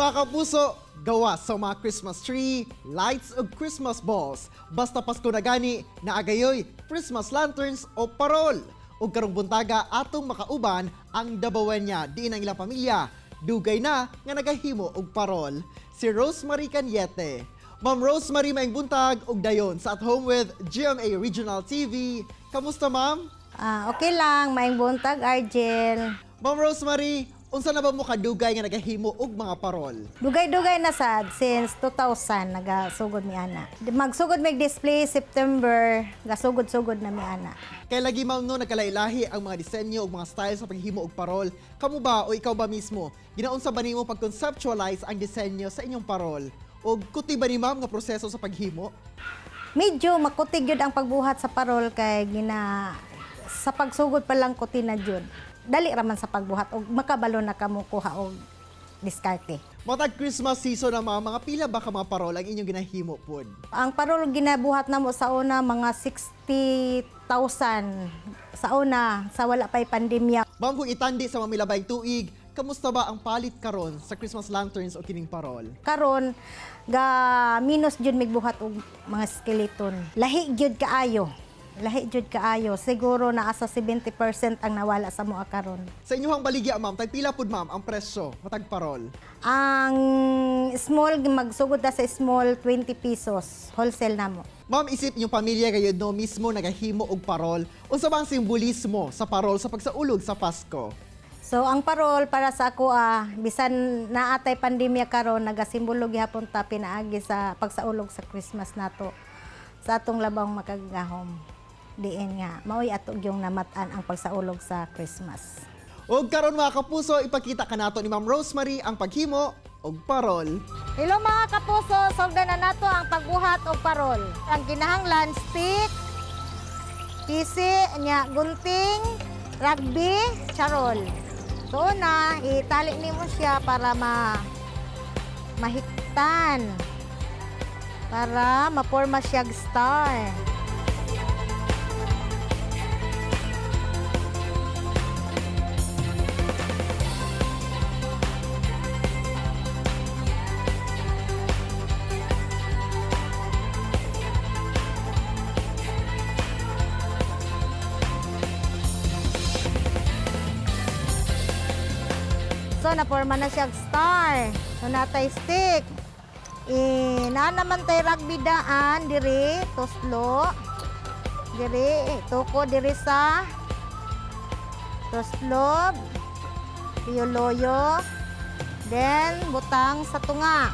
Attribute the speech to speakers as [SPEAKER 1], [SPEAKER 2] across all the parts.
[SPEAKER 1] Mga kapuso, gawa sa mga Christmas tree, lights ug Christmas balls. Basta Pasko na gani, naagayoy Christmas lanterns o parol. Ug karong buntaga atong makauban ang Dabawenya diin ang ilang pamilya. Dugay na nga nagahimo og parol. Si Rosemary Cañete. Ma'am Rosemary, maayong buntag ug dayon sa At Home with GMA Regional TV. Kamusta, ma'am?
[SPEAKER 2] Ah, okay lang, maayong buntag, Argel.
[SPEAKER 1] Ma'am Rosemary, unsa na ba mo kadugay nga nagahimo og mga parol?
[SPEAKER 2] Dugay-dugay na sad since 2000 nagasugod mi ana. Magsugod mig display September, gasugod-sugod na mi ana.
[SPEAKER 1] Kay lagi, ma'am, no, nagkalailahi ang mga disenyo ug mga style sa paghimo og parol. Kamo ba o ikaw ba mismo, ginaunsa ba nimo pag-conceptualize ang disenyo sa inyong parol? O kuti ba ni ma'am nga proseso sa paghimo?
[SPEAKER 2] Medyo makutig gyud ang pagbuhat sa parol kay gina sa pagsugod pa lang kuti na jud. Dali ra man sa pagbuhat og makabalo na kamo kuha og diskarte.
[SPEAKER 1] Matag Christmas season na ma'am, mga pila ba ka mga parol ang inyong ginahimo pod?
[SPEAKER 2] Ang parol ginabuhat namo sa una mga 60,000 sa una sa wala pa'y pandemya.
[SPEAKER 1] Ma'am, kung itandi sa mamilabay tuig, kamusta ba ang palit karon sa Christmas lanterns o kining parol?
[SPEAKER 2] Karon ga minus jud migbuhat og mga skeleton. Lahi jud kaayo. Lahi jud kaayo. Siguro naa sa 70% ang nawala sa mua karon.
[SPEAKER 1] Sa inyong baligya, ma'am, tagpila pod, ma'am, ang presyo matag parol?
[SPEAKER 2] Ang small magsugod ta sa small 20 pesos wholesale namo.
[SPEAKER 1] Ma'am, isip inyong pamilya kayo no mismo nagahimo og parol. Unsa ba ang simbolismo sa parol sa pagsaulog sa Pasko?
[SPEAKER 2] So ang parol para sa ako bisan naatay pandemya karon, nagasimbolo gihapon ta pinaagi sa pagsaulog sa Christmas nato sa atong labang makagagahom. Diin nga maoy ato gyung namat-an ang pagsaulog sa Christmas.
[SPEAKER 1] Og karon, mga kapuso, ipakita kanato ni Ma'am Rosemary ang paghimo og parol.
[SPEAKER 2] Hello mga kapuso, sugdan na nato ang pagbuhat og parol. Ang kinahanglan stick, pisi, nya gunting, rugby, charol. So una, itali nimo siya para mahiktan. Para maporma siya og star. So naporma na siya og star. So natay stick. Eh, naa naman tay rugby daan diri, tuslo. Diri, tuko diri sa tuslo. Piyoloyo. Then butang sa tunga.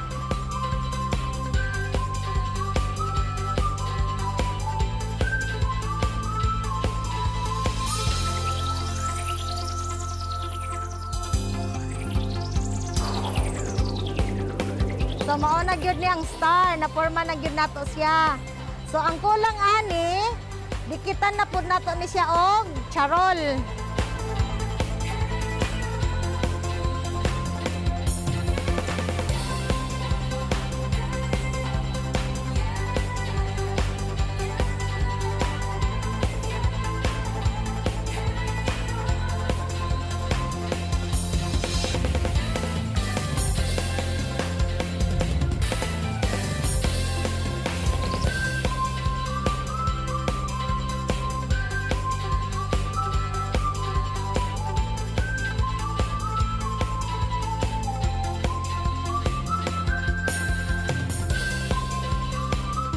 [SPEAKER 2] So mao na gyud ni ang star, naporma na gyud nato siya. So ang kulang ani, dikitan na pud nato ni siya og charol.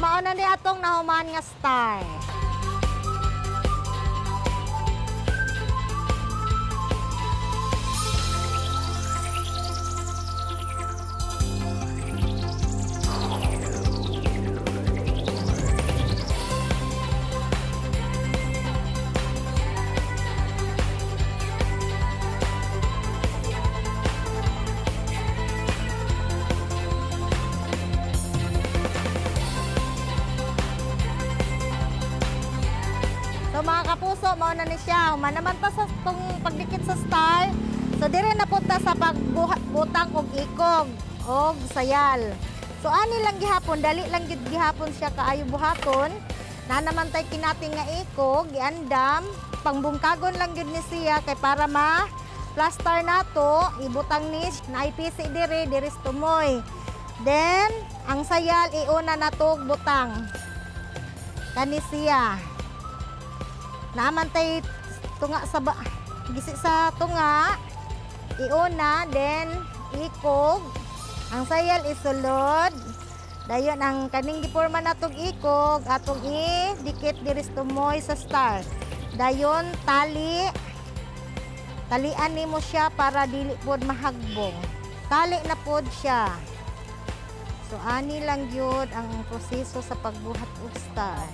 [SPEAKER 2] Mao na ni atong nahuman nga star. So mga kapuso, mao na ni siya. Human naman ta sa tong pagdikit sa star. So dire na punta sa pagbutang og ikog og sayal. So ani lang gihapon, dali lang gid gihapon siya kaayo buhaton. Na naman tay kinating nga ikog, giandam, pangbungkagon lang gyud ni siya kay para ma Plaster nato, ibutang ni na ipisi diri diri sa tumoy. Then ang sayal iuna nato butang. Kani siya. Naaman tay tunga sa ba, gisi sa tunga iuna, then ikog ang sayal, isulod. Dayon ang kaning giporma natong ikog atong i-dikit diri sa tumoy sa star. Dayon tali, talian nimo siya para dili pod mahagbong. Tali na pod siya. So ani lang gyud ang proseso sa pagbuhat og star.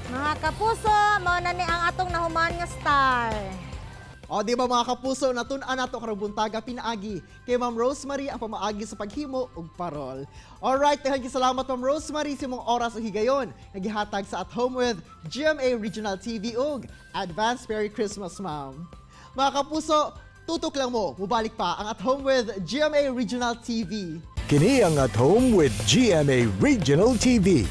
[SPEAKER 2] Mga kapuso, mao na ni ang atong nahuman nga star.
[SPEAKER 1] O di ba, mga kapuso, natun-an nato karong buntaga pinaagi kay Ma'am Rosemary ang pamaagi sa paghimo og parol. Alright, daghang salamat, Ma'am Rosemary, sa imong oras ug higayon nga gihatag sa At Home with GMA Regional TV ug advance Merry Christmas, Ma'am. Mga kapuso, tutok lang mo, mubalik pa ang At Home with GMA Regional TV.
[SPEAKER 3] Kini ang At Home with GMA Regional TV.